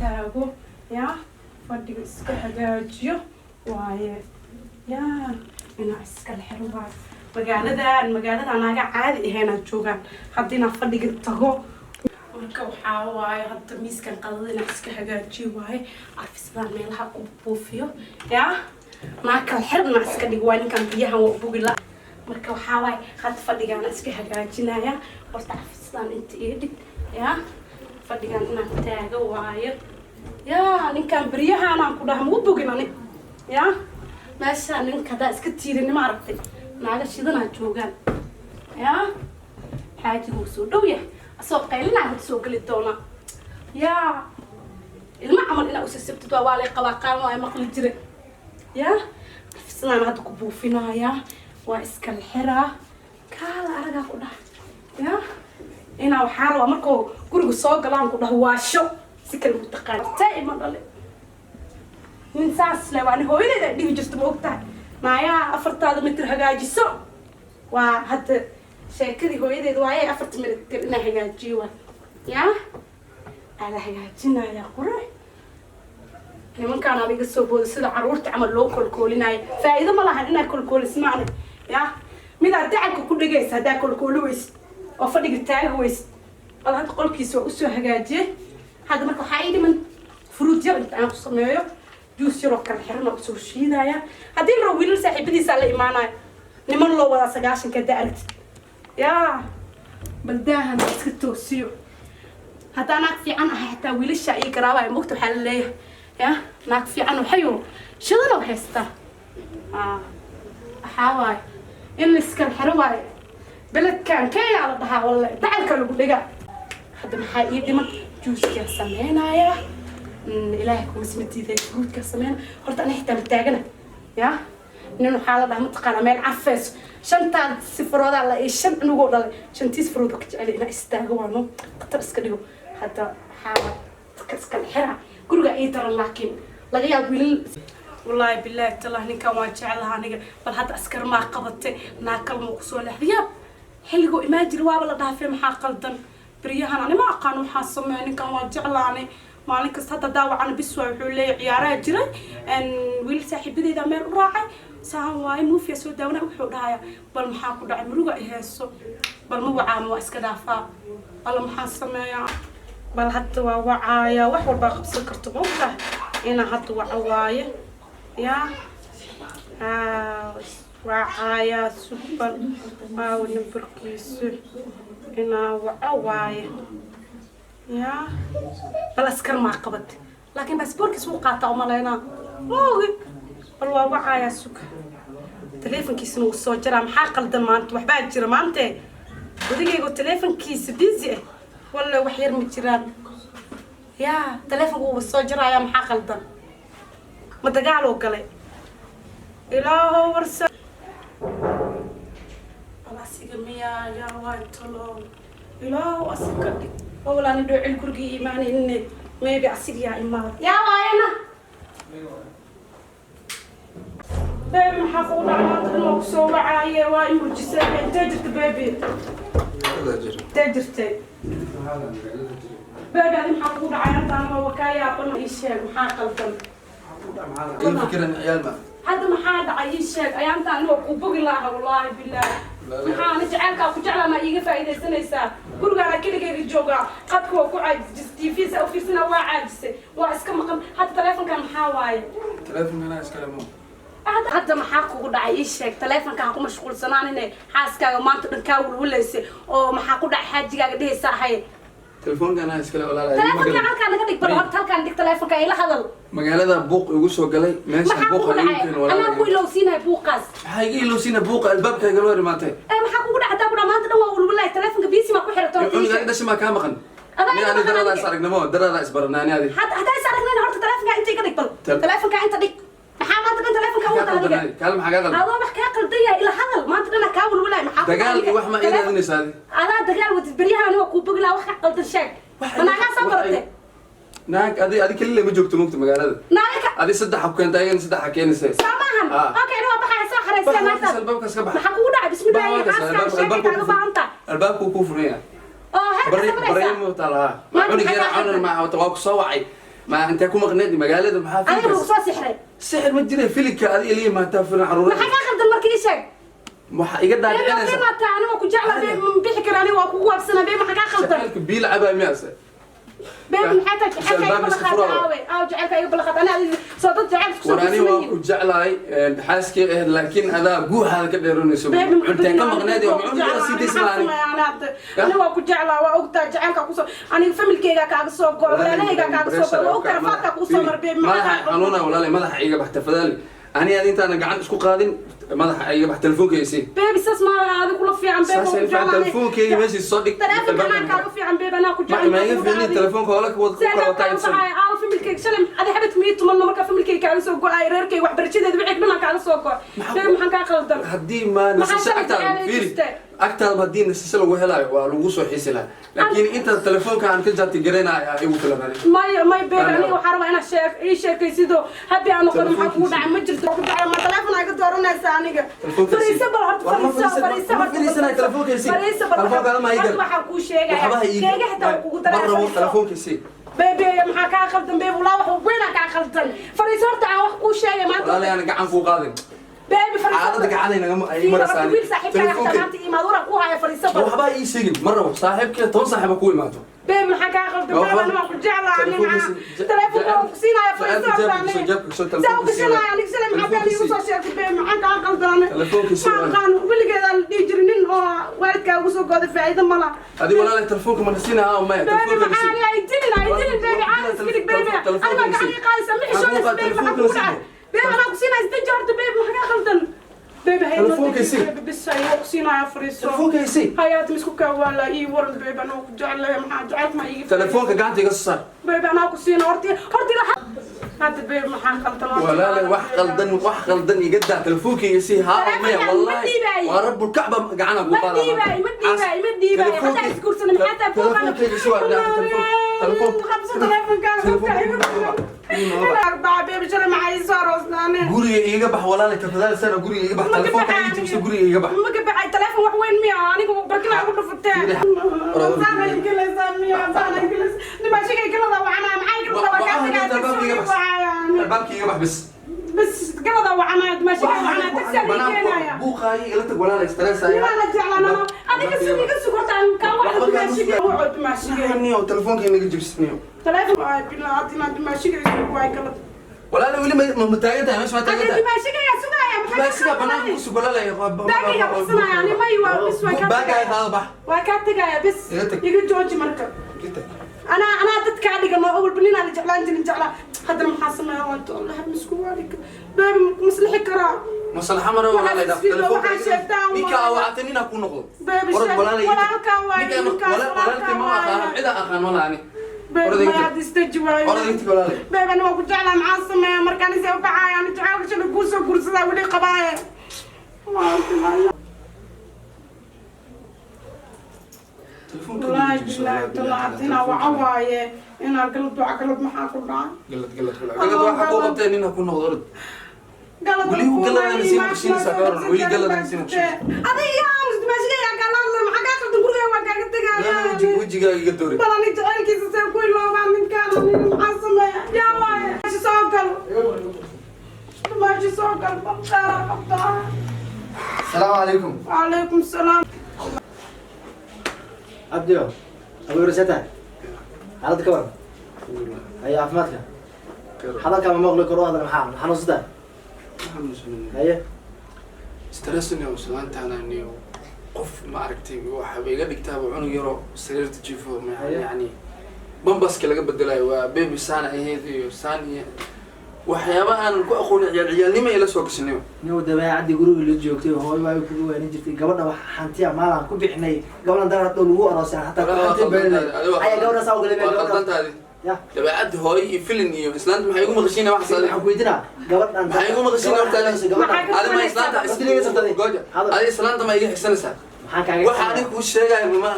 Taago yaa, fadhiga iska hagaajiyo waaye, yaa inaa iskala xiro waaye. Magaaladan, magaalada naaga caadi ahaynaa joogaan. Hadda inaa fadhiga tago. Marka waxaa waaye, hadda miiskan qadada inaa iska hagaajiyo waaye, carfisadaan meelaha ku buufiyo, yaa naa kala xir inaa iska dhigo waaye. Ninkan biyahan waa bugi la. Marka waxaa waaye, hadda fadhigaana iska hagaajinaya. Horta carfisadaan inta ii dhig. Yaa, fadhigan inaan taago waayo. Yaa, ninkan beryahaanaan ku dhaha mau bogin ani. Yaa, meesha ninka haddaa iska tiirini, ma aragtay, naaga shidanaa joogaan. Yaa, xaajigu wuu soo dhow yahay, asoo qaylinaa hada soo geli doonaa. Yaa, ilmo camal inaa usasabtid waa lay qabaa, qaawan waa maqli jire. Yaa, sidaan hadda ku buufinayaa, waa iskala xiraa, kaala aragaa ku dhaha. Yaa, inaa waxaa rabaa markuu guriga soo galaan ku dhaho waasho si kale u taqaan taa ima dhale. Nin saas le waa nin hooyadeeda dhihi jirta, ma ogtahay? Naayaa, 4-taada mitir hagaajiso. Waa hadda sheekadii hooyadeed waaye, 4-ta mitir inaa hagaajiyo waa. Yaa, aa la hagaajinaya, qurux. Nimankaan aba iga soo booda sida caruurta camal loo kolkoolinaayo. Faa'iido ma lahan inaa kolkoolismaane. Yaa, midaad dacalka ku dhegaysa haddaa kolkooli weysid oo fadhiga taagi weysid. Bal hadda qolkiisa waa usoo hagaajiyey. Hadda marka waxaa ii dhiman fruit yar inta aan ku sameeyo, juice yaroo kala xiran oo usoo shiidaya. Haddii la rabo, wiilal saaxiibadiisaa la imaanaya, niman loo wadaa 90-ka haddaa aragtid. Yaa, bal daahan iska toosiyo. Haddaa naag fiican ahay, xataa wiilasha ii garaabaya mogta. Waxaa la leeyahay, ya, naag fiican waxayo shidano haystaa. Waxaa waaye in la iskala xiro waaye. Beledkan Kenya la dhahaa, walle dacalka lagu dhigaa. Hadda maxaa ii dhiman? Juuskaa sameynaya. Ilaahay kuma sima diiday, fruitkaa sameyna. Horta ani xitaa ma taagana. Ya, nin waxaa la dhahaa, mataqaanaa, meel carfeyso shantaan sifaroodaa la ii shan cunugoo dhalay, shantiis farood ka jecel inaa istaago waano khatar iska dhigo. Hadda waxaa dadka iskala xira guriga ii daran, laakiin laga yaabo wiilal. Wallaahi bilaahi talah, ninkan waan jeclaha aniga. Bal hadda askar maa qabatay, naakal muu kusoo leexday? Yaab, xilligoo imaan jira waaba la dhaafay. Maxaa qaldan beryahan? Ani ma aqaan waxaa sameeya. Ninkan waan jeclaanay. Maalin kasta hadda daawacana bis waa wuxuu leeyahay ciyaaraha jiray, wiil saaxiibadeeda meel u raacay, saan waaye, movie soo daawana wuxuu dhahaya. Bal maxaa ku dhacay? Muruga i heeso. Bal ma wacaama? Waa iska dhaafaa. Alla, maxaan sameeyaa? Bal hadda waa wacaaya. Wax walbaa qabsan karto, ma ogtahay inaa hadda waco waaye. Yaa, wacaaya, sugbal aaw nambarkiisu inaa waco waaye. Yaa, bal askar maa qabatay? Laakiin baasboorkiis wuu qaataa, umalaynaa, ma ogi. Bal waa wacayaa, sug. Taleefonkiisana wuu soo jaraa. Maxaa qaldan maanta? Waxbaa jira maante. Odagaygo taleefonkiisa busy ah, walle wax yar ma jiraan. Yaa, taleefonka wuuba soo jarayaa. Maxaa qaldan? Ma dagaaloo galay? Ilaahow warsa. Bal asiga miyaa? Yaa waay talo? Ilaahow asiga dhig. Walaani dhoocil gurigii imaanayne, maybe asiga yaa imaada. Yaa waayana? Baby, maxaa kugu dhacay maanta? Dhan waa kusoo wacaaye, waa i murjisay. Intee jirta, baby? Intee jirtay, baby? Adi maxaa kugu dhacay? Intaan waa kaa yaaban. Ii sheeg, maxaa qaldan? Hadda maxaa dhacay? Ii sheeg. Ayaantaan anigoo kuu bogi laha, wallaahi bilaahi. Maxaa ani jaceylkaa ku jeclaa maa iiga faa'iidaysanaysaa? Gurigaana keligeyga joogaa, qadka waa ku caajis, TV saa u fiirsana, waa caajisay, waa iska maqan. Hadda taleefonkan maxaa waaye? Hadda maxaa kugu dhacay? Ii sheeg. Taleefonka ha ku mashquulsanaanine. Xaaskaaga maanta dhan kaa wulwulaysay oo maxaa ku dhacay xaajigaaga dhehaysa ahay. Telefoonkan iskale, walaal. Taleefonka halkaan naga dhig. Bal horta halkaan dhig taleefonka, ila hadal. Magaalada buuq igu soo galay meesha. Maxaa buuqa kugu igu dhacay? keen, walaal. Anaa ku ilowsiinaya buuqaas. Maxaa iga ilowsiina buuqa? Albaabka igala hor imaatay. Ee, maxaa kugu dhacay? Hadaa ku dhaca maanta dhan waa wulwulay, taleefonka busy maa ku xirato? Horta ii Cunuga sheeg. dhashay maa kaa maqan? Adaa Ani iga ani maqan daradaa aniga. is aragnamo, daradaa is baranaa ani adi. Hadda haddaa is aragnayna, horta taleefonka inta iga dhig bal. Taleefonka inta dhig. Maxaa maanta dhan taleefonka u Kaa wada adiga? qaldan, kaal, maxaa kaa qaldan? Adoo wax kaa qaldan yahay, ila hadal. Maanta dhan kaa wulwulay, maxaa ku Dagaal dhacay? iyo wax ma ii raadinaysaa adi? Adaa dagaal wadid beryahan. Aniga kuu bogi lahaa, wax ka qaldan sheeg. Ma naagaa soo baratay? Naag adi kaliya ma joogto mogta magaalada. Naaga ka Adi saddex ha keenta, ayagana saddex ha keenaysa. Soo maahan? Ah. Okay, ani waa baxaya, soo xaraysay Bax, naagtaas. Albaabkaas ka bax. Maxaa kugu dhacay? Bismillaahi. Bax, xaaskaaga sheekay kaaga baahan tahay. Albaabku kuu furan yahay. Oo heerka Bari samaraysaa. Bari ma taalaha. Maanta Cunug maxaa yara kaa cunan qaldan? ma waa ku soo wacay. Ma intee ku maqneed magaalada maxaa Aniga filinkaas? lagu soo sixray. Sixir ma jira, filinka adiga la imaataa filan caruureed. Maxaa kaa qaldan marka? Ii sheeg. Waxaa iga Bebi, dhaadhicinaysa. Maata aniga waa ku jeclaa bebi, ma bixi kara aniga, waa kugu waabsanaa bebi, maxaa kaa qaldan? Jacaylka biil cabaa miyaase? Bebi, maxay tahay jacaylka iga Albaab iska balaqaad? furaayo. Aawe aawe jacaylka iga balaqaad? Ani adiga soo dad jacayl isku soo War ani waan guursamaynin. ku jeclahay, xaaskii ahayd, laakiin adaa guuxaada ka dheeranayso. Bebi, Cuntee ka maqneed iyo macun sii daysmaani? Ani waa ku jeclaa, waa ogtaa jacaylka kusoo, aniga familkeyga kaaga soo go, walaalahayga kaaga soo go, waa ogtaa rafaadka kusoo mar bebi, maxaa Madaxa kaa qaldan? Xanuuna walaale, madaxa iga bax tafadaali. Ani adi intaana gacan isku qaadin, madaxa iga bax, telefoonka isii. Bebi, saas ma adi kula fiican bebi, Saas waa ay ku fiican, jeclaa. telefonkeyga meeshii soo dhig. Telefonka anaa kaaga fiican bebi, anaa ku jecel. Ma iga fiilin telefoonka hole ka wad ku kala wataa insan. Aaw familkeyga shalay adi xabad mii tumanno marka familkeyga kaaga soo go-ay, reerkeyga waxbarashadeeda wixii dhan aan kaaga soo go. Bebi, maxaan kaa qaldan? Haddii ma Maxaa nasasho shalay agtaada jecel fiiri jirtay? Agtaada haddii nasasho lagu helaayo waa lagu soo xiisi lahaa, laakiin inta telefoonka aan ka jaati garanayo aa igu filan ani. May may bebi, aniga waxaa rabaa inaad sheek ii sheekaysido, happy aan noqono. Maxaa kugu dhacay? Ma jirto ku dhacay, ma telefoon ay ka dooranaysaa aniga? Telefoonka sii. Fariiso bal horta. War ma Fariiso. Fariiso ma horta. fariisanayo, telefoonka sii. Fariiso bal. Telefoonka ma ii gal. Horta waxaan kuu sheegaya Waxba ha ii gal. keega xitaa waa kugu Ma daraa. rabo. Fariiso. Telefoonka sii. Bebi, maxaa kaa qaldan bebi? Walaa wax weyn aa kaa qaldan. Fariiso horta, aan wax kuu sheegay maanta. Walaalahay aan gacan kuu qaadin. Bebi, fariiso. Xaaladda gacanay nagama ay Fiiro, horta maraysaa. wiil saaxiibkaaga xitaa maanta imaad waran ku haya, fariiso bal. Waxba ii sheegin, ma rabo saaxiibkii, 10 saaxiiba ku imaato. Bebi, maxaa kaa qaldan? Bebi, aniga waan ku jeclaa aniga. Telefoonka waan ku siinaya, fariiso horta aniga. Jeebka soo Saa u telefoonka sii. gashanaya aniga shalay, maxaa been iigu soo sheegtay bebi? Maxaa kaa qaldan? Telefoonka sii. Ma aqaan, weligeed aan la dhihi jirin nin oo waalidkaa ugu soo gooday faa'iido ma laha. Adi walaalahay telefoonka ma nasiinaa maya? Bebi, Telefoonka maxaa sii. aniga ay dilin, ay dilin bebi, caadi iska dhig bebi. Aniga baa gacan ii qaadaysa, ma xishoonaysa bebi, maxaa kugu dhacay? Bebi, anaa ku siinaya, isdeji horta bebi, maxaa kaa qaldan? Bebi, hay noo Telefoonka deji sii. bebi, bis hay waa ku siinaya, fariiso. Telefoonka sii. Hayaat misku kaa waala ii waran bebi, anaa ku jeclahay, maxaa jacaylka ma iiga? Telefoonka gacanta iga soo saar. Bebi, anaa ku siina horti horti la hadda bebi, maxaa qaldan horta? Walaalahay wax qaldan, wax qaldan iga daa, telefoonka sii haa oo maya. Telefoonka ma Wallahi dhiibaayo. waa rabbul kacba gacana ku Ma qaadaa. dhiibaayo, ma dhiibaayo, ma dhiibaayo. Haddaa isguursana maxaa tahay buuqana? Telefoonka sii waa telefoon. Qabso telefoonkaada, qabta. Bebi, shalay maxaa ii soo aroosnaane? Guriga iiga bax walaalay, tafadaal sana, guriga iiga bax, telefoonka ii jabso, guriga iiga bax. Ma ka baxay telefoon, wax weyn miya? Aniga barkina ugu dhufatee. Saana igelaysaa miya? Saana igelaysaa? Dhibaashigay galada wacanaa, maxay galada waa kaa tagaa, Albaabka iiga bax. Albaabka iiga bax bis. Bas galada wacanaa, dhibaashigay wacanaa, tagsi aan ii keenaya. Buuqaayo ila tag walaalay, stress ayaa. Nimaa la jeclaan adiga, sug iga sug horta, aan kaa wacdo dhibaashigay, waco dhibaashigay. Niyo telefoonka inaga jabsniyo. Telefoon ay bilaa hadda inaad dhibaashigay sug waay galada. Walaalay weli ma taagan tahay meesha? Ma taagan Hadda tahay? dhibaashigayaa sugaaya, maxay Baa sida kaa banaanka ku sug walaalay. Baagayga baxsanaya ani, may waa bis, waa kaa Baagaaga tagaya. qaado, bax. Waa kaa tagaya bis. Iga tag. Iga jooji marka. Iga tag. Anaa dadkaa dhigan oo awalba ninaa la jeclaan jirin jeclaa, haddana maxaa sameeya? Waanto Allah misku waalika beebi, maslixi karaa. Maslaxa mara walaalay, dhaaf telefoonka. Waxaa sheegtaa Ninka aa wacatay ninaa ku noqdo. Beebi, Orod sheeg. walaalay, iga tag. Walaalkaa waaye, ninkaas Walaalkay ma walaalkaa aqaan, waaye. cid aan aqaan ma laha ani. Beebi, Orod iga maya tag. hadda isdeji waayo. Orod iga tag walaalay. Beebi, ani waa ku jeclaa, maxaa sameeya markaan isee u baxaaya? Ani jacaylka shalay kuu soo guursadaa weli qabaaye. Telefoonka Wallaahi inaga jabso, bilaahi walaalay. talaat inaa waca waaye, inaa galad waca, galad maxaa ku dhacay? Galad galad galad galad waxa ku qabtay nin ha ku noqdo, orod. Galad. Weli galadana sii maqashiinaysaa ka waran, weli galadana sii maqashiinaysaa. Adiga aamus, dimaashigaya kala hadla, maxaa kaa qaldan? Guriga waa kaaga tegaaya. Wejigaaga iga doori. Bal ani jacaylkiisa see ku iloobaa ninkaan? Aniga maxaa sameeya? Yaa waaye? Dimaashi soo gal, dimaashi soo gal, bal khayraa qabtaa. السلام عليكم. Calaykum salaam. عبديو ابو رسالة xaaladda ka waran haye, caafimaadka hadalka ma maqli karo, hadal maxaa xanuunsataa haye? Stressniyo islaantaana niyo qof ma aragtay, waxaaba iga dhigtaaba cunug yaroo sariirta jiifo Haye. Yani bambaska laga bedelayo waa baby saan ahayd iyo saan iyo waxyaaba aanan ku aqoonin, ciyaal ciyaalnimo ila soo gashanayo. Nin dabeecadii guriga la joogtay, hooyo waa kugu waanin jirtay gabadha, wax hantiya maalaan ku bixinay gabadhan dara dhow lagu aroosay hataa ku hanti beelinay ayaa gabadha saa ugalay Waa gabadha. qaldantaadi. Ya. Dabeecadda hooyo iyo filin iyo islaanta maxay igu maqashiinaya wax Waxaan saadi? ku weydiinaa gabadhan. Maxay igu maqashiin horta adiga? Gabadhan Adi ma islaanta gooja, adi islaanta ma iga xisanaysaa? Maxaan kaaga Waxa aniga kuu sheegaya ma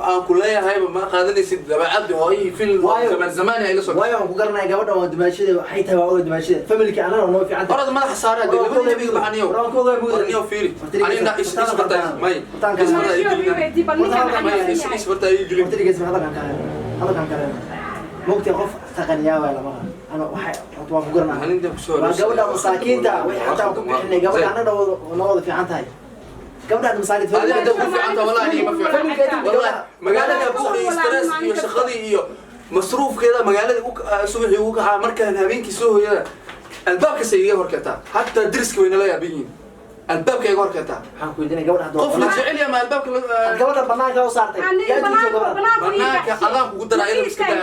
aan ku leeyahayba ma qaadanaysid, dabeecadda hooyo iyo filin Waayo. zaman zamaani ay la soo Waayo waan ku garanaya gabadhan waa dumaashada, waxay tahay waa oga dumaashada familka anana noo fiican tahay. Orada madaxa saara dee, labadii nabiga baxaniyo. Waraan ku ogaay mugdi. Warniyo fiiri, ani indha is is bartaa may is bartaa ii gelin. Dimaashiyo weydiin bal ninkaan May maxaa is yahay? Is bartaa ii gelin. Waqtigiisa hadalkan kale hadalkan kale. Mogtay qof taqaniyaa waay lama ana waxay horta waan ku garanaa. Maalinta ku soo Waa gabadha masaakiinta way xataa ku bixinay gabadha annaga noo wada fiican tahay. Gabadha masaakiinta Adiga hadda ku fiican tahay, wallahi ma fiican. Wallahi magaalada buuq iyo stress iyo shaqadii iyo masruufkeeda magaalada subaxii ugu kacaa, markaan habeenkii soo hooyada albaabkasa iga hor keentaa, hataa deriska way nala yaaban yihiin, albaabka iga hor keentaa. Waxaan ku weydiinay gabadha hadda Qof la jecel yahay ma albaabka gabadha banaanka u saartay. Aniga Yaa jirto banaanka gabadha. Banaanka ii Banaanka baxshay. adaan kugu daraa, iyada iska daa.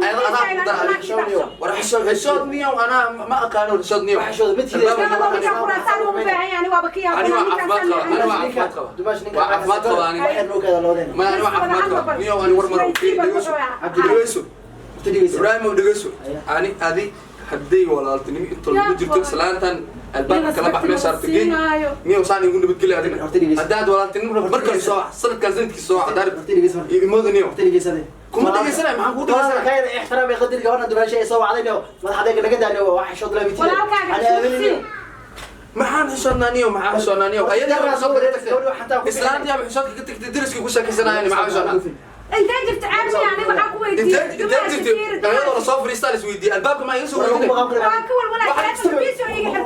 Ayada adaan kugu daraa. War xishood, xishood niyow, anaa ma aqaano xishood niyow. Xishood mid Albaabka Gabadha ma ninka aqaano. khuraasaan ugu baahan yahay, waaba ka yaabaa. Ani waa Ninkaasaan caafimaad qaba, ani waa yahay. caafimaad qaba. Dumaash ninka Waa caafimaad qaba ani. Waxay noo keeda labadeen. Ma ani waa caafimaad qaba niyow, ani war maro. Dhegeyso, dhegeyso. Dhegeyso. Ibraahim, dhegeyso. Ani adi hadday walaaltinimo inta lagu jirto islaantan albaabka kala bax, meesha arta geey niyow, saan igu nabadgelya adina. Horta dhegeyso. Haddaad walaaltinimo rabto, markale soo wac, sanadkaan sanadkiisa soo wac haddaad Horta dhegeyso marka. imooda niyow. Horta dhegeysadee. Kuma dhegeysanayo, maxaan kuu dhegeysanaya? Walaalkayna ixtiraam iyo qadar gabadha dumaasha ay soo wacday madaxdayga naga daaniyo wax xishood laa mitiye. Walaalkaaga xishood. Maxaan xishoodnaa niyow? Maxaan xishoodnaa niyow? Ayadii baa xishoodka ka Gabadha tagtay, islaantii baa xishoodka ka tagtay, deriskii ku sheekaysanayaan, maxaan xishoodnaa? Intee jirta caamiya? Aniga waxaan ku weydiiyey Intee jirtay ayadoo lasoo fadhiistaa la isweydiiyey albaabka maa iga soo weydiinay? Waa ka walwalaa telefoon biisoo iiga xirtay.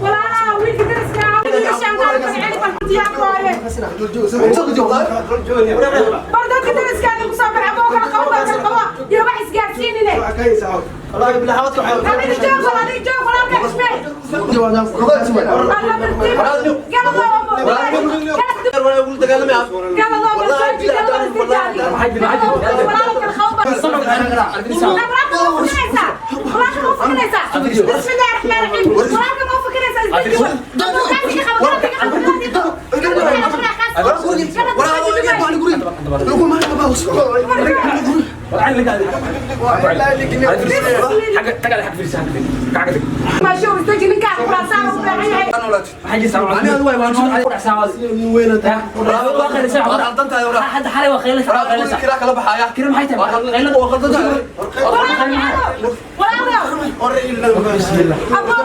Walaalaha wiilka deriska ah wiilashaan qaar magaceli bal diyaar waaye. Bar dadka deriskaada ku soo baxa boo kala qabo, bal kala qabo iyo wax isgaarsiinine. Wallaahi billahi xabadka waxay Adiga joog wal, adiga joog walaalka xishmee. Alla tartiib galadoo galadoo bal jooji galadoo isdijaadi walaalo kala qabo bal. Walaalka ma fukinaysaa? Walaalka ma fukinaysaa? Bismillahi raxmaani raxiim. Walaalka ma fukinaysaa? Isdeji wal. Gacantiga qabo, gacantiga qabo, gacantiga qabo. Maasho isdeji, ninkaa khuraasaan u baahan yahay. Walaalo, walaalo. Aboo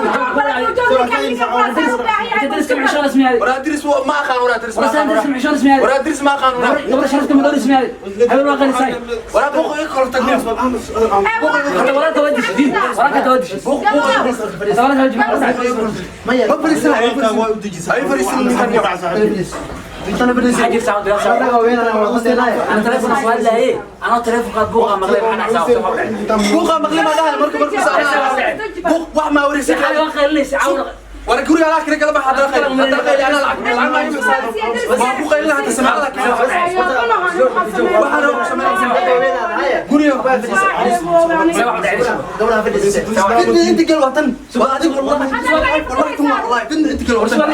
joog, ninkaa khuraasaan u baahan yahay. War guriga alaag kale kala bax, haddana qayl, haddana qayl, anaa lacag lacag ma iibsan, waan ku qaylin hatta samacada kale. Waxaan rabaa ku sameynaysaa guriga fidni inta gal watan waa adigu, wallahi wallahi tuma, wallahi fidni inta gal watan tuma,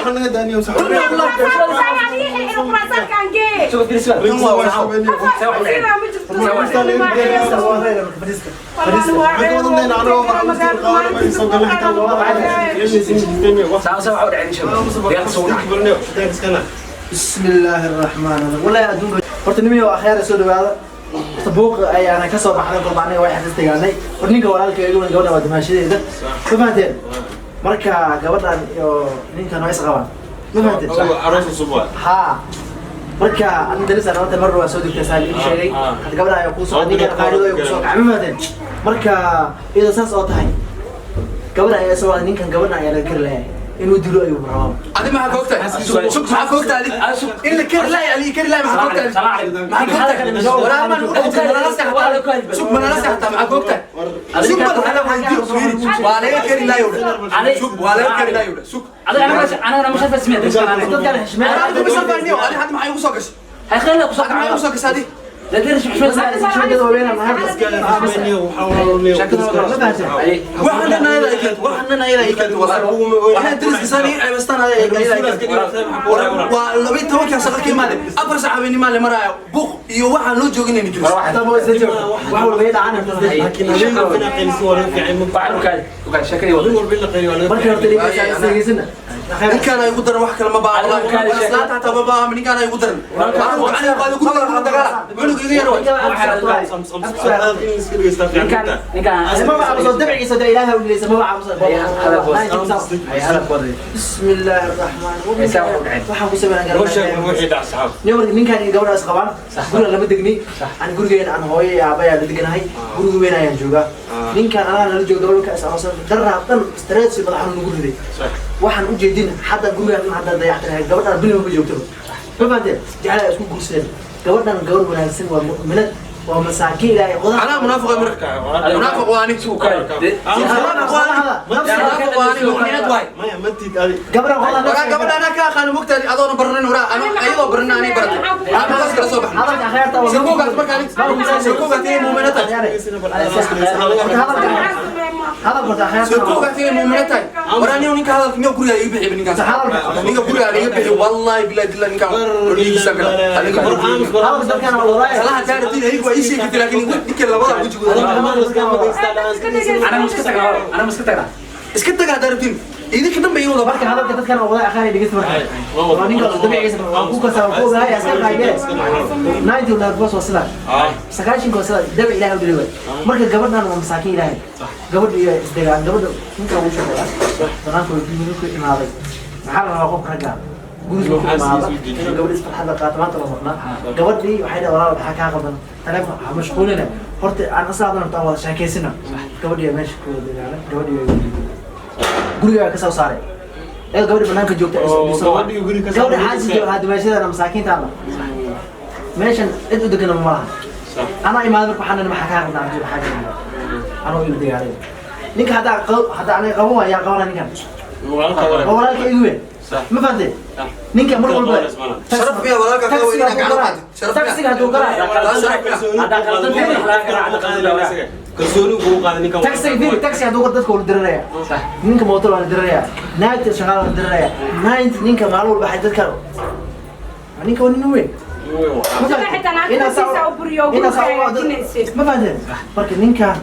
wallahi بسم الله الرحمن الرحيم. والله adduunka horta nimiyo akhyaar soo dhawaada. Horta buuq ayaana ka soo baxday kolba aniga way xasuustayaanay. Hor ninka walaalka igu weyn, gabadha waa dimaashadeeda, ma fahanteen? Marka gabadhan iyo ninkan waa is qabaan, ma fahanteen? Ha, marka adin darisa nabadda mar waa soo degtay saa ii sheegay. Hadda gabadha ayaa kuu soo, ninkan qaalido ayaa kusoo kacay, ma fahanteen? Marka iyadoo saas oo tahay, gabadha ayaa soo wada ninkan, gabadha ayaa laga kari lahay inuu dilo ayuu rabaa. Adi maxaa ka ogtahay? Sug, maxaa ka ogtahay adi in la kari lahay? Ali kari lahay, maxaa ka ogtahay? Maxaa ka ogtahay? Walaa ma nala seexataa, sug, ma nala seexataa? Maxaa ka ogtahay? Sug, ma hala weydiyo, fiiri, waa laga kari lahay udha, sug, waa laga kari lahay udha, sug. Dadkan xishmeed. Adi kuma sarfayniyo. Adi hadda maxay ugu soo gashay? Hadda maxay ugu soo gashay adi? Xishmeed waaweyn aan nahay. Waxaan dhan ayada ay keento, waxaan dhan ayada ay keento, walaa waxaan dariska saan ii ceebaystaan, ayada ay keento. Waa 12-kaa shaqo ka imaade, 4 saac habeenimo le maraayo, buuq iyo waxaan loo joogin inay geliso. Wax walba ay dhacaan. Markii horta dhegeysan. Ninkaan ay ugu daran wax kale ma baaha, islaanta hataa ma baaha, ninkaan ay ugu daran. Anigu gacan igu qaado, guriga lagu dagaala, cunug iga yar waay. Ma aamuso dabcigiisa, da ilaahay u dhigaysa, ma aamuso. بسم الله الرحمن الرحيم. Waxaan ku sameeyay garan ninkaan iyo gabadhaas qabaan, guriga lama degni. Aan gurigeena aan hooyo iyo aabba ayaa la deganahay, guriga weyn ayaan joogaa. Ninkaan anaa nala jooga, gabadha is aroosan daraa dhan stress iyo madax xanuun nagu riday. Waxaan u jeedin hadda gurigaan dhan hadda dayactirahay, gabadhaan bilima ma joogtaba. Ma fahanteen? Jeclaa isku guursadeen. Gabadhan gabadh wanaagsan waa, mu'minad waa, masaakiin Ilaahay qodax. Anaa munaafiq marka, munaafiq waa aniga, munaafiq waa aniga, munaafiq waa aniga, mu'minad waay. Gabadhan qodax. Waraa gabadha anaa ka aqaano, mogtaadi adoona baranin, waraa ano ayadoo baranin anay baratay, aan madas kala soo baxnay. Hadalka khayrta waa. Sirkoogaas marka ani sirkoogaas inay mu'minad tahay. Hadalka horta khayrta. Sirkoogaas inay mu'minad tahay. Waraa nin ninka hadalka ninka guriga iga bixi, ninkaas ninka guriga iga bixi, wallahi billahi dillah, ninka gurigiisa kale aniga. Hadalka dadkan waa walaay. Salaha taariikhda ayagu waa ii sheegi kartay, laakiin ninka labada wejigooda. Iska taga haddaa rabtiin, idinka dhan bay ii wada. Marka hadalka dadkan waa walaay, akhaari dhegeysta. Marka waa ninka dabiciisa waa ku kasa ku ogahay aska qaayee 90 nervous waa sidaa, 90 waa sidaa, dabic Ilaahay u dhigay waay. Marka gabadhan waa masaakiin Ilaahay, gabadha iyo isdegaan, gabadha ninka uu shaqeeya banaanka way ku imaaday. Maxaa la rabaa qofka ragga guriga ku imaada inuu gabadha isfarxad la qaato? Maanta la maqnaa, gabadhii waxay dhahay: "Walaal, maxaa kaa qaban? Taleefon ha mashquulina, horta aan asaadana, horta aan wada sheekaysana." Gabadhii meesha ku wada dagaalay, gabadhii guriga ka soo saaray iyadoo gabadhi banaanka joogta. Gabadha xaasis jooga hadimaashadana masaakiintaana meeshan cid u degana ma laha. Anaa imaaday marka, waxaan maxaa kaa qabnaa? Abdi maxaa kaa anoo ila dagaalay ninka. Haddaa haddaa aniga qaban waaya, yaa qabana ninkan? Waa walaalka igu weyn. Ma fahanteen? Ninka mar walba Sharaf miya walaalka ka weyn inaad gacan u qaadid? Sharaf miya? Taksiga hadduu galaayo, taksiga firi, taksi hadduu dadka wala diranaya, ninka mooto waa la diranaya, naagta shaqaala la diranaya, naint ninka maalin walba waxay dadka, ninka waa nin weyn. Ma fahanteen? Marka ninkan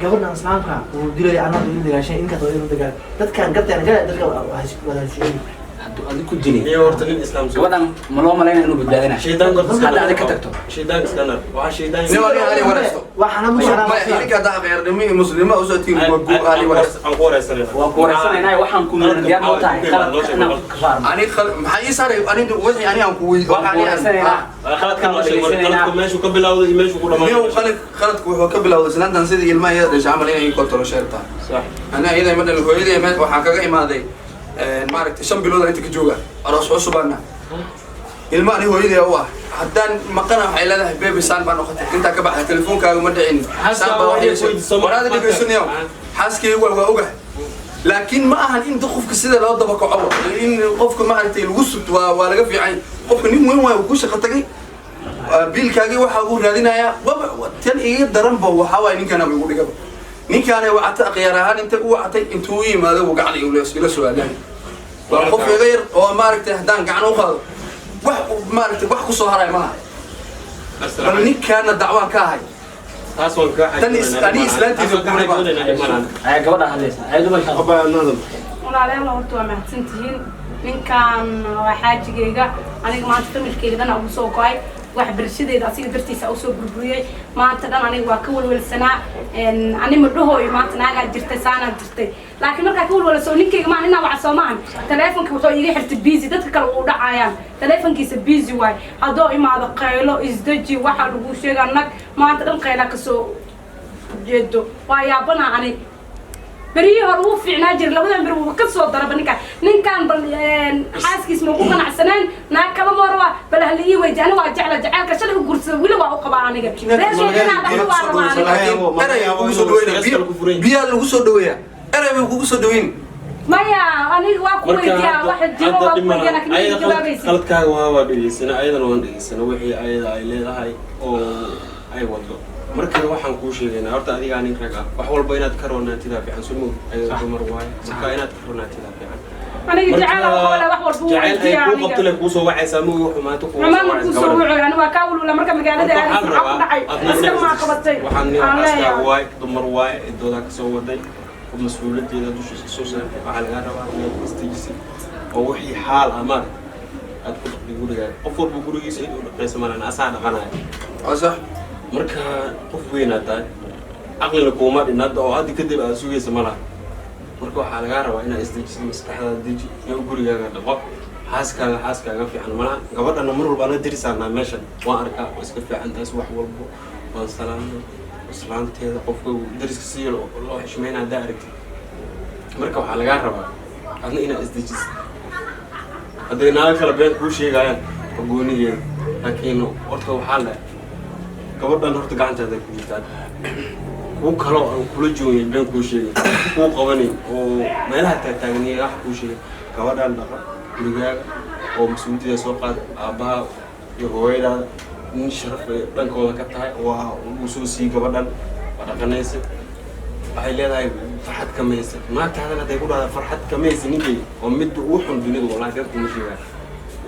gabadhan islaamka wuu dilay, anaa ila dagaashay, ninkaas waa ila dagaal, dadkan garteen gala, dadka wada heshiiyeen. Hadduu adig ku dilay gabadhan, ma loo malaynaya inuu badbaadina hadda adig ka tagto? Nin waa nin ani waraysto. Waxaana mu Maya, idinka haddaa khayarnimo iyo muslimo usoo tihin, waa guu ani waraysto. Waan ku wareysanaynaa, waxaan ku nuna diyaar ma tahay qaladka inaan ka saarno? Ani maxaa ii saaray? Ani wixii ani aan ku Waan ku wareysanaynaa. Nin qalad, qaladku wuxuu ka bilowday islaantan sidii ilmaha iyada dhashay camal inay kontrol sheertaa. Ana iyada ma dhalin, hooyadii waxaan kaga imaaday maaragtay 5 bilood inta ka jooga, aroos cusubaana, ilma ani hooyadii u ah. Haddaan maqana waxay leedahay: "Baby, saan baa noqotay, intaa ka baxday, telefoonkaaga ma dhicin, saan baa wax yeeshay." Waraada dhegaysanayo, xaaskayga waa ogahay, laakiin ma ahan in qofka sida loo daba kaco, in qofka maaragtay lagu subto waa laga fiican. Qofka nin weyn waay, uu ku shaqo tagay, biilkaagii waxa uu raadinayaa. Waba tan iga daranba waxaa waay ninkaanaba igu dhigaba, ninkaana wacata khiyaar ahaan inta u wactay, intuu u yimaado buu gacan ila soo aadaanay. Waa qof iga yar oo maaragtay haddaan gacan u qaado wax maaragtay wax ku soo haray malaha. Bal ninkaana dacwaan ka ahay tan ani islaantiisa kuuriba. Ayaa gabadha hadlaysa, ayadu ma shaqo. Walaalayaal, horta waa mahadsantihiin. Ninkan waa xaajigayga. Aniga maanta familkeyga dhan ugu soo go'ay, waxbarashadeeda asiga dartiisa usoo burburiyey. Maanta dhan aniga waa ka welwelsanaa. Ani ma dhahooyo maanta naagaa jirtay, saanaa jirtay, laakiin markaa ka welwelso ninkayga maan inaa waca soo maahan. Taleefonka wuxuu iiga xirtay busy, dadka kale uu dhacayaan, taleefonkiisa busy waay. Haddoo imaado qaylo, isdeji, waxaa lagu sheegaa nag maanta dhan qaylaa kasoo jeedo. Waa yaabanaa ani. Berihii hore wuu fiicnaa jiray, labadan beri wuuba ka soo daraba ninkaan. Ninkaan bal xaaskiis ma ku qanacsaneen, naag kala ma rabaa? Bal hala ii weydi. Ani waa jecla, jaceylka shalay u guursada weli waa u qabaa. Aniga reerkeyga inaa dhaqdo waa rabaa aniga. Laakiin erey kugu soo dhaweynaya, biyaa lagu soo dhaweeyaa, erey bay kugu soo dhaweyn. Maya, aniga waa ku weydiyaa waxa jiro, waa ku weydiyaa, laakiin ma ii jawaabaysid. Qaladkaaga waa dhegeysana, ayadana waan dhegeysana wixii ayada ay leedahay oo ay wado. Marka waxaan kuu sheegaynaa, horta adigaa nin rag ah, wax walba inaad ka roonaatidaa fiican. Soo moog, ayada dumar waaye, marka inaad ka roonaatidaa fiican. Aniga jaceyl aan qaba, wax walba wuu jacayl ay weydiiyaa kuu aniga. qabto le kuusoo wacaysaa, ma ogi xumaanto kugu soo Xumaan wacaysa kuu soo gabadha. wuxuu ani waa kaa wulwula marka magaalada Marka aadaysa, waxaan maxaa ku dhacay? rabaa Iska maa qabatay waxaan nin aan xaaskaaga leeyahay. waay, dumar waay, doodaa kasoo waday. Oo mas-uuliyadeeda dushiisa soo saartay, waxaa lagaa rabaa inaad istajisid oo wixii xaal ah maaragta aad ku dhaqday gurigaaga. Qof walba gurigiisa cid u dhaqaysa malan, asaa dhaqanaya. Waa sax. Marka qof weynaad tahay, caqlina kuuma dhin hadda oo hadda kadib aad sugaysa ma laha. Marka waxaa lagaa rabaa inaad isdejisid, maskaxdaada deji, inuu gurigaaga dhaqo. Xaaskaaga xaaskaaga fiican malaha. Gabadhana mar walba ana dirisaanaa meeshan waan arkaa, waa iska fiican taas. Wax walbo waan salaamna islaanteeda, qofka dariska si loo xishmeynaa haddaa aragtid. Marka waxaa lagaa rabaa adna inaad isdejisid. Hadday naago kale been kuu sheegayaan waa goonigeeda, laakiin horta waxaa la gabadhan horta gacantaada ku jirtaa. Kuu kaloo aan kula joogin been kuu sheegay kuu qabanayn oo meelaha taagtaagan wax kuu sheegay. Gabadhan dhaqa gurigaaga oo mas-uuliyadda soo qaada. Aabbaha iyo hooyadaada nin sharaf ay dhankooda ka tahay, waa uu soo siiyey gabadhan, waa dhaqanaysa. Waxay leedahay farxad kama haysa. Naagtaadan hadday ku dhahda farxad kama haysa ninkayga, waa midda ugu xun dunida. Wallahi been kuma sheegaa,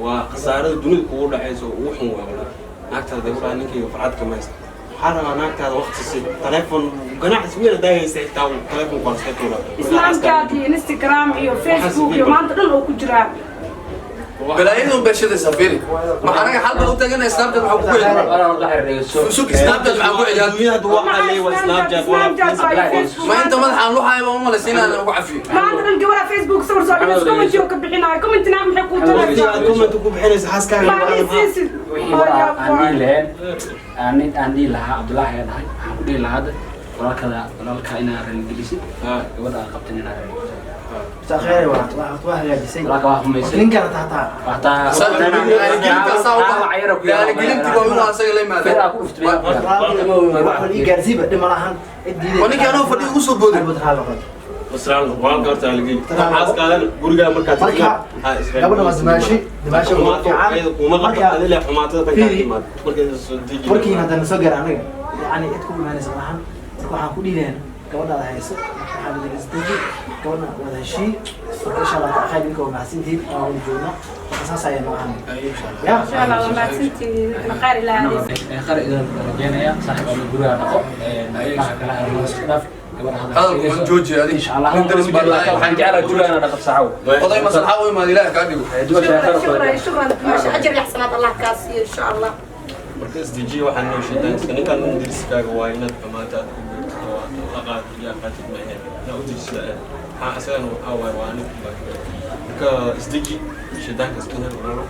waa khasaarada dunida kugu dhacaysa oo ugu xun waa. Wallahi naagtaada hadday ku dhahda ninkayga farxad kama haysa, waxaa rabaa naagtaada waqti si telefoon ganacsi weyn haddaa haysa xitaa telefoonku waa iska tuura. Snapchat iyo Instagram iyo Facebook iyo maanta dhan oo ku jiraa. Balaayadun bay shidaysaa. Fiiri, ma anaga xal baa u taagana. Snapchat waxaa ku celiya. Walaal, horta waxay dhegeyso. Sug, Snapchat maxaa ku celiya? Adduunyada hadda waxaa leeyahay waa Snapchat, waa Snapchat. Ma inta madaxaan luxaaya baan u malaysa inaan ugu cafiyo. Maanta dhan gabadha Facebook sawir soo dhigayso, comment oo ka bixinayo. Comment naag maxay kuu waqtiga aad taraysaa? Comment ku bixinaysa xaaskaaga. Ma siisid. Wixii war aan dhihi lahayn, aan dhihi lahaa, Cabdullaahi ayaa dhahay. Waxaan ku dhihi lahaa hadda walaalkada, walaalka inaad raaligelisid, gabadha aad qabtan inaad raaligelisid. Akhiray waa waa hagaajisay. Walaalka waa xumaysay. Ninkan hataa Raaligelinta raaligelintii waa inuu asaga la yimaado. Feer aa ku dhuftay. Wax wal ii gaarsiiba dhib ma lahan cid diiday. Waa ninkii anoo fadhiga ugu soo booday. Walaalka horta raaligeli, xaaskaadana gurigaa markaad Marka, gabadha waa dimaashi, dimaashi waa fiican. Kuma qabto. Adile xumaatada tan kaa Fiiri. timaad markay soo deji. Warkiina haddana soo gaara anaga, yani cid ku imaanaysa malahan. Marka waxaan ku dhihi lahayn gabadhaada hayso, waxaa la isdeji, gabadha wada heshii. Marka insha Allah taala khayr, idinka waa mahadsantihiin, waa wada joognaa. Marka saas ayaa noo ahan ya. Insha Allah waa mahadsantihiin, khayr ilaahay. Khayr idin rajeynaya saaxiib. Ama guriga dhaqo, waxa kala hadlo iska dhaaf. Gabadha hadda Hadalku waan joojiya adiga. Insha Allah. Nin daris baa lahay. Waxaan jeclahay guriga inaan dhaqo saaxo. Oday maslaxa u imaad, Ilaaha kaa dhigo. شكرا شكرا شكرا، ماشي، اجر يحسنات الله كاسي ان شاء الله. Marka isdejiye, waxaan noo sheegaa iska ninkan nin deriskaaga waa inaad xumaata aad ku beertid oo aad la qaatid yaa qaatid ma ahayn inaa u dejisida ahayd. Maxaa asagana waxaa waaye waa anigu baa. Marka isdeji, shaydaanka iska nar walaalo.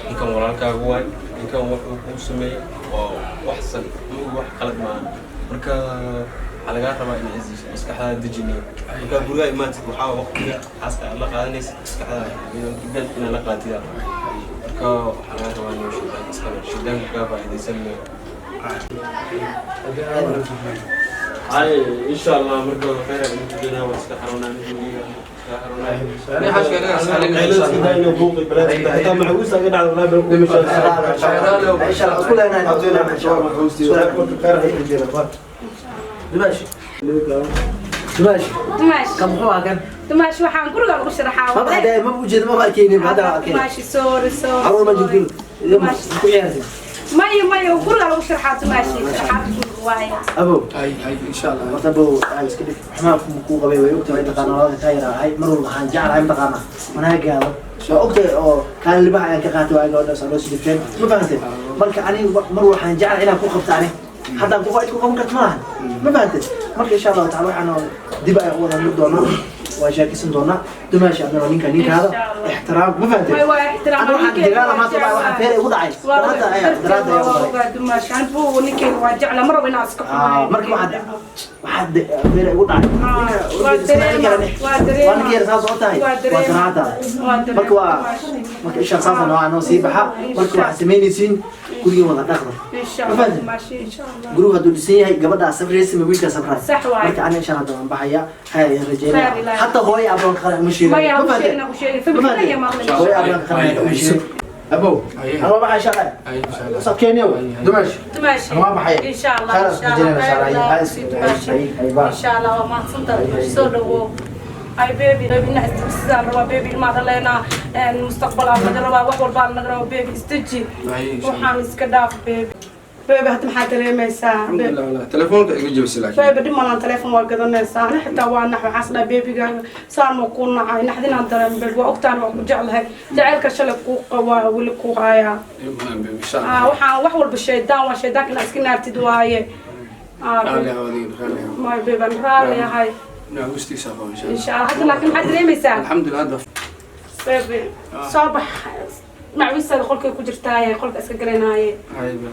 Ninkan walaalkaaga waay, ninkan wuxuu kuu sameeyey waa wax san ma wax qalad maaha. Marka waxaa lagaa rabaa inaad isdejisid, maskaxdaada dejinayo. Marka gurigaa imaatid, waxaa waqtiga xaaska aad la qaadanaysid, maskaxdaada inaad la qaatid. Marka waxaa lagaa rabaa inuu shaydaanka iska nar, shaydaanka kaa faa'iidaysan maayo. Hay, insha Allah. Marka khayr aan ku jirnaa, waa iska xaroonaa guriga, iska xaroonaa. Nin xaaska inaga saxalin. Xitaa maxuusta ka dhacda walaa been kuma insha Allah isku leenahay, insha Allah. Dimaashi, dimaashi. Dumaash. Kan muxuu ahaa kan? Dumaash, waxaan guriga lagu sharaxaa. Ma baxday, ma ujeeda, ma arkeynin hadda arkeen. Dumaashi, sorry sorry. Caruur ma jirto ku ciyaartay. Maya maya, guriga lagu sharaxaa dumaashi, sharaxaad guriga waaye. Abow. Hay hay, insha Allah. Horta abow, waxaa iska dhig xumaan kuu qabay way ogtahay, taqaana walaalka kaa yar ahay. Mar walba waxaan jeclahay mataqaana wanaagaada, waa ogtahay oo kaalin libaha ayaan ka qaatay waaga oo dhan saa loo sii. Ma fahantay? Marka aniga mar waxaan jeclahay inaan ku qabto, ani haddaan ku cid ku qaban karto malahan. Ma fahantay? Marka insha Allahu tacala waxaan dib ayaan u wada hadli doonaa, waan sheekaysan doonaa. Dumaashi, adna waa ninka ninkaada ixtiraam. Ma fahantay? Way waa ixtiraam. Ana waxaan dagaala maanta waxaan feer igu dhacay daraada ayaa daraada ayaa u galay. Dumaashi, anigu ninkeyga waa jecla, mar rabo inaan iska xumayo. Marka waxaad feer igu dhacay. Waa dareema, waa dareema. Waa ninka yar saas oo tahay. Waa waa dareema. daraada. Waa dareema. Marka waa marka insha saasa noo noo sii baxa. Marka waxaad samaynaysiin guriga wada dhaqda. Insha Ma Allah. fahanteen? Dumaashi, insha Allah. Gurigu hadduu dhisan yahay, gabadhaa safraysa ma wiilkaa safray? Sax waaye. Marka ana insha Allah waan baxaya, khayr ayaan rajeynaya. Khayr ilaahay. Hataa hooyo abaan qara uma sheegin. Maya, Ma u fahanteen? sheegin, u sheegin. Ma Familka fahanteen? iyo maqlin. Hooyo abaan qara uma sheegin abow. Aye. Ana waa baxaya insha Allah. Hay, insha Allah. Usabkeeniyow dumaash. Dumaashi. Ana waa baxaya. Insha Allah. Khayr Insha rajeynaya Allah. insha Allah. Khayr Hay, ilaahay sii dumaashi. hay, hay, bye. Insha Allah waa mahadsantahay dumaashi, soo dhawow. Ay baby, baby, ina isdejisaan rabaa baby. Ilmaa dhaleynaa, mustaqbal aan laga rabaa, wax walbaan laga rabaa baby. Isdeji. Ay, insha Allah. Waxaan iska dhaaf baby. Baby, hadda maxaa dareemaysaa? Alxamdulilah, wallahi telefoonka iga jabisay laakiin. Baby, dhib malaan, telefoon waa gadanaysaa. Ani xitaa waa nax, waxaas dhahay babygaaga saan ma kuu nacay, naxdinaan dareem. Baby, waa ogtaan, waa ku jeclahay, jaceylka shalay kuu qabaa weli kuu hayaa. Dhib malaan baby, insha Allah. Waxaan wax walba shaydaan waa, shaydaanka inaa iska naartid waaye. Raalli ahaw adigana, raalli ahaw. My baby, aan raalli ahay. Naagustiisa qabo insha Allah. Insha Allah. Hadda laakiin maxaad dareemaysaa? Alxamdulilah hadda. Baby, soo bax, macwiistaada qolkay ku jirtaaye, qolka iska galanaaye. Hay baby,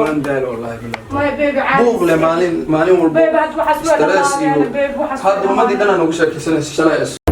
waan daal wallahi billahi. My baby, caadi. Buuq le maalin maalin walba. Baby, hadda waxaas waa stress iyo dhamaadeen, baby, waxaas waa hadda ummadii dhan aan ugu sheekaysanaysa shalay.